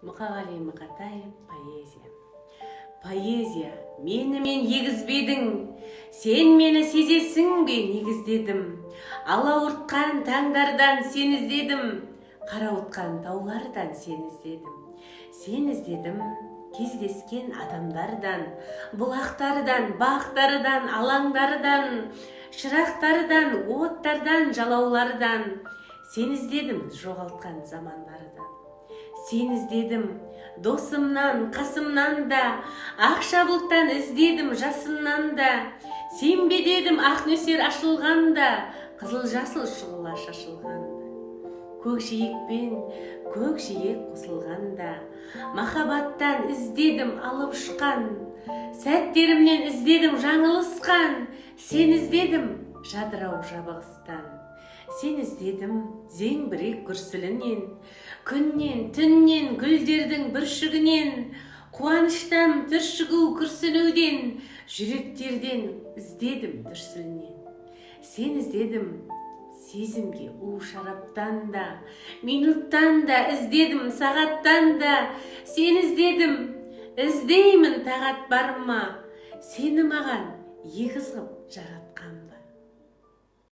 Мұқағали Мақатаев, «Поэзия». Поэзия, менімен егізбедің? Сен мені сезесің бе, негіздедім? Алауыртқан таңдардан сені іздедім, қарауытқан таулардан сені іздедім. Сені іздедім кездескен адамдардан, бұлақтардан, бақтардан, алаңдардан, шырақтардан, оттардан, жалаулардан. Сені іздедім жоғалтқан замандардан. Сені іздедім досымнан, қасымнан да, ақша бұлттан іздедім, жасыннан да. Сен бе дедім ақ нөсер ашылғанда, қызыл жасыл шұғыла шашылғанда, көкжиекпен көкжиек қосылғанда. Махаббаттан іздедім алып ұшқан сәттерімнен, іздедім жаңылысқан. Сені іздедім жадырау жабығыстан, сені іздедім зеңбірек күрсілінен, күннен, түннен, гүлдердің бүршігінен, қуаныштан түршігу күрсінуден, жүректерден іздедім дүрсілінен. Сені іздедім сезімге у шараптан да, минуттан да іздедім, сағаттан да. Сені іздедім, іздеймін, тағат бар ма сені маған егіз ғып жаратқан?